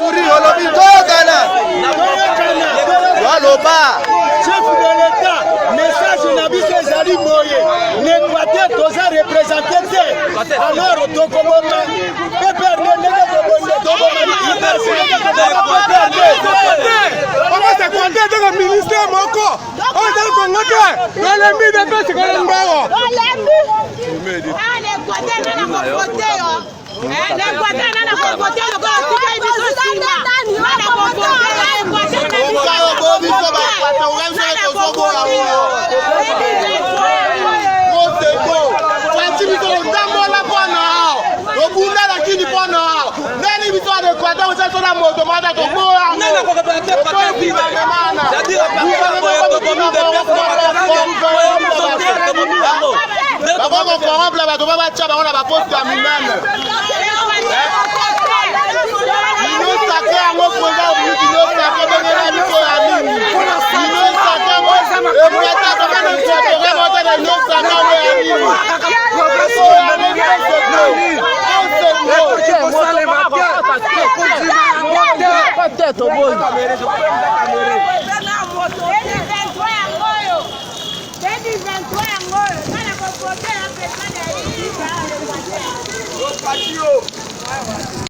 sourire, olobi toyokana. Aloba. Chef de l'État, message na biso ezali boye: l'Équateur toza représenté te, alors tokoboma PPRD ndenge tobonde, toboma PPRD. Papa, c'est compté dans le ministère moko oyo ezali Kongo te. Tolembi de mpe sikoyo mbongo. Tolembi l'Équateur, nana kovote yo l'Équateur, nana kovote lokola otikali biso nsima, nana kovote l'Équateur na biso. Baéquatorien, biso tozoboya moseko fati. Biso totambola mpona tobunda na kini, mpona ndeni biso ya Équateur oza biso na moto mata toboya. Bakokocorrompre bato, ba batya bango na baposte ya minene. Union sacrée yango mpenza, union sacrée bengela biso ya nini? Union sacrée yango ekwata tokana équatorien moko na union sacrée yango ya nini? Te toboyi. 2023 yango oyo, nana kovote ya président de la République.